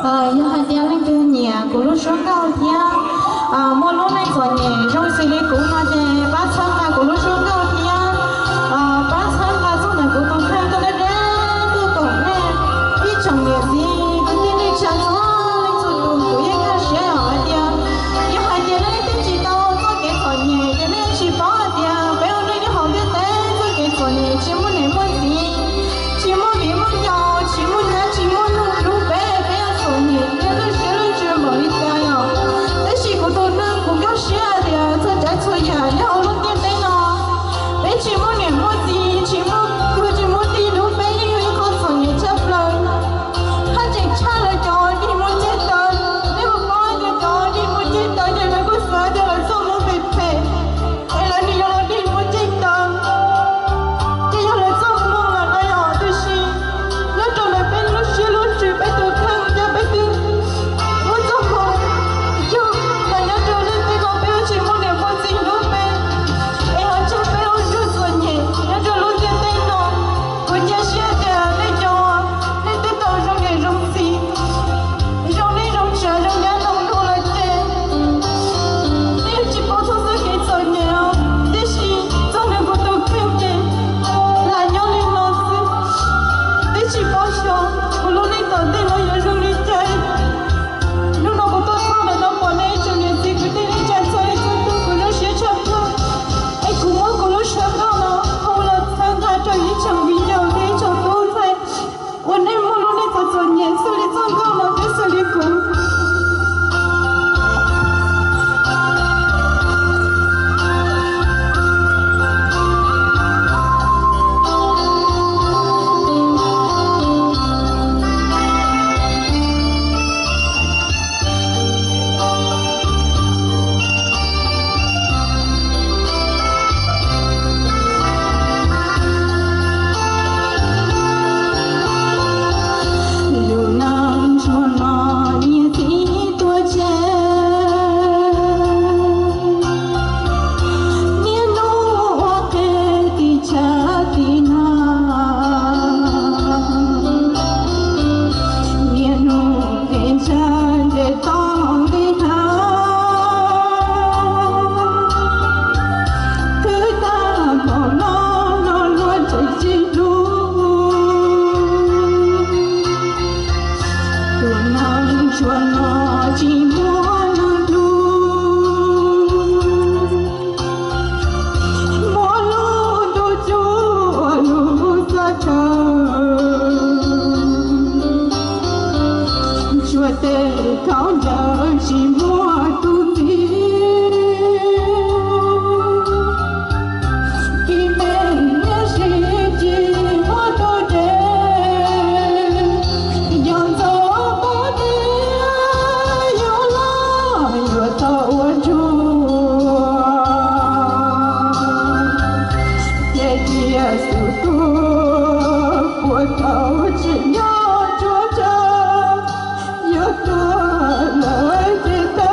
Yog hais tias leej twg nyiam kuv lub suab nkauj thiab muaj lub neej txom nyem zoo xws li kuv no ces pab txhawb nqa kuv lub suab nkauj thiab pab txhawb nqa txog ntawm kuv tus kheej tuaj deb deb tuaj koom nej ib tsoom niam txiv kwv tij neej tsa txhua leej txhua tus. Kuv yeej nkag siab hais tias yog hais tias nej leej twg tsis tau txoj kev txom nyem ces nej tsis paub hais tias peb ua neej nyob hauv ntiaj teb txoj kev txom nyem tsis muaj niam muaj txiv, tsis muaj viv muaj ncaus, tsis muaj nyab tsis muaj nus hlub peb, peb yuav txom nyem thiab lwj siab lwj ntsws npaum li cas yom. Tab sis kuv tus neeg kuv nkag siab tias txhua tsav txhua yam nyob hauv lub ntiaj teb no, peb tsis muaj niam muaj txiv, tsis muaj kwv tsis muaj tij hlub peb yeej yog ib qho txom nyem tshaj plaws. Haj tseem tshaj lawv cov dig muag ceg taw, nej puas paub tias cov dig muag ceg taw ces lawv kuj xav tias lawv txoj hmoo phem phem es lawv nim yog los dig muag ceg taw. Ces yog lawv txoj hmoo lawm na yom, tiam sis nyob rau ntawm peb lub siab lub ntsws peb tus kheej thiab peb twb muaj txoj hmoo yug los nyob rau lub ntiaj teb no peb yuav tsis muaj niam muaj txiv hlub peb es ho tseg peb ua ntsuag txom nyem nyob rau lub ntiaj teb no. Kuv cia siab tias nej cov, nej twb tau zoo niam zoo txiv, zoo neej zoo tsav zoo nyab zoo nus lawm ces nej tsis paub txog txoj kev txom nyem os. Tiam sis txog ntawm kuv tus kheej ces lam nyob li no xwb, twb tsis paub xyov kuv lub neej tom ntej no yuav zoo li cas. Hnub no kuv tuaj txog ntawm no pom nej ib tsoom niam txiv kwv tij neej tsa txhua leej txhua tus, kuv zoo siab tshaj plaws. Es kuv muab kuv lub suab nkauj no hu los txhawb nqa rau ib tsoom viv ncaus thiab ib tsoom tub ntxhais uas nej muaj lub neej txom txom nyem xws li txoj nkauj no thiab xws li kuv. Lub neej ntsuag no niam txiv tuaj tseg, niaj hnub ua qhev tim tshav tim nag, niaj hnub nqhis ntshav nres toj nqhis nag, twb tag npaum no los luag tseem tsis hlub. Tus neeg ntsuag no tsis muaj neeg hlub, muaj lub ntuj cuag ua lub txaj chaw, ntsuag tej khaub ncaws tsis muaj tus ntxiv. Ib me niam sib tsis muaj tus deb, yog ntxov pom tias yuav los yuav tau ua ntsuag, ces cia xub tuag puas tau tsim nyog ntsuag tsav, yog tuag lawm ces tag.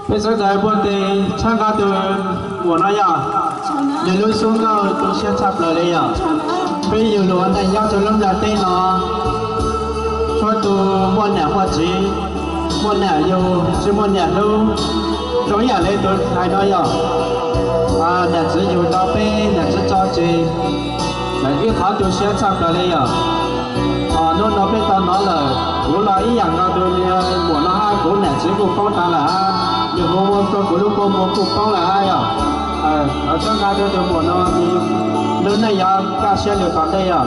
Peb sawv daws npuaj tes tshaj nqa tus muam no yog nws lub suab nkauj tu siab tshaj plaws li yog. Peb yug lus ua neej nyob rau lub nplaj teb no, tshuav tus muaj niam muaj txiv, muaj niam yug tsis muaj niam hlub, zoo ib yam li tus hais no yog niam txiv yug tau peb niam txiv tso tseg, lawv ib qhov tu siab tshaj plaws li yog. Hnub no peb tau hnov lawm, kuv los ib yam nkaus tus muam no hab, kuv niam txiv kuj poob tas lawm hab, nws hu ua rau kuv lub kua muag kuj poob lawm hab yog. Tshaj nqa rau tus muam no, nws neej yuav kaj siab lug tom ntej yog.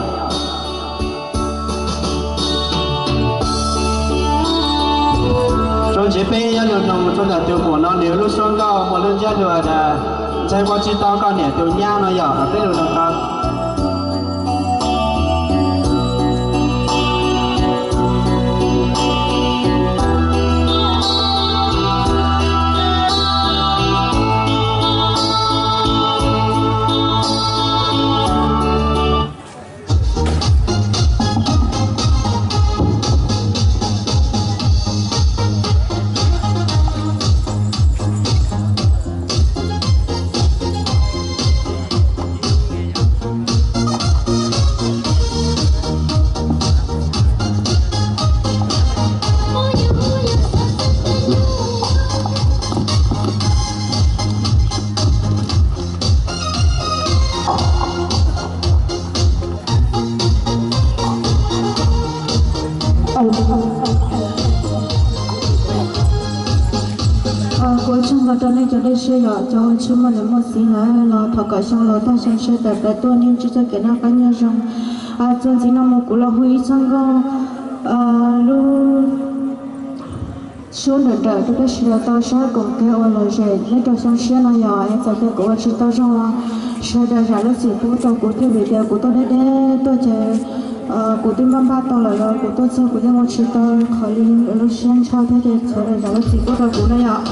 Zoo ntsis peb yuav lug noog rau ntawm tus muam no nws lub suab nkauj muaj lub ntsiab lus tas, ntshai ua tsis tau koj niam tus nyab no yog, peb lug noog tau. Kuv ua tsaug ntau rau nej cov dej siab yom, cov uas tsis muaj niam muaj txiv lawm los thov kom xyoo laus tag xyoo tshiab tawm plaws tuaj, nej tsis txhob khiav noj qab nyob zoo. Txuas ntxiv no mus kuv los hu ib txoj nkauj lub suab nrawm nrawm rau peb sawv daws tau saib koom kev ua lom zem nyob rau xyoo tshiab no yom. Es txawm tias kuv ua tsis tau zoo los sawv daws zam lub txim pub rau kuv thiab, vim tias kuv tuaj deb deb tuaj ces kuv twb npaj npaj tau lawm los kuv tuaj txog kuv yeej ua tsis tau qhov li lub siab ntshaw thiab, ces sawv daws zam lub txim pub rau kuv na yom.